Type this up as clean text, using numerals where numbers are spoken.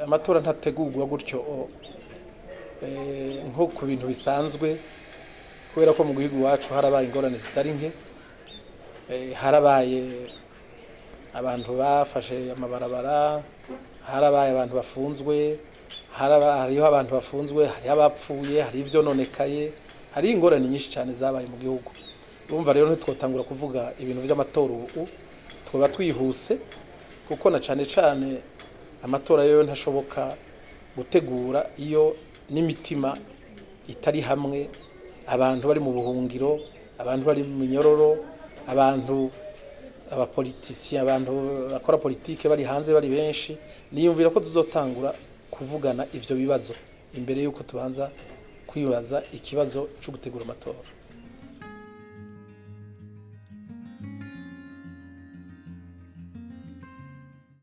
Amatora ntategurwa gutyo nko ku bintu bisanzwe, kubera ko mu gihugu iwacu harabaye ingorane zitari nke. Harabaye abantu bafashe amabarabara, harabaye abantu bafunzwe, hariho abantu bafunzwe, hariho abapfuye, hariho ivyononekaye, hariho ingorane nyinshi cyane zabaye mu gihugu. Urumva rero, ntitwotangura kuvuga ibintu vy'amatora ubu, twoba twihuse, kuko na cane cane amatora yo ntashoboka gutegura iyo n'imitima itari hamwe, abantu bari mu buhungiro, abantu bari mu minyororo, abantu abapoliticiens, abantu bakora politike bari hanze bari benshi. Niyumvira ko tuzotangura kuvugana ivyo bibazo imbere yuko tubanza kwibaza ikibazo co gutegura amatora.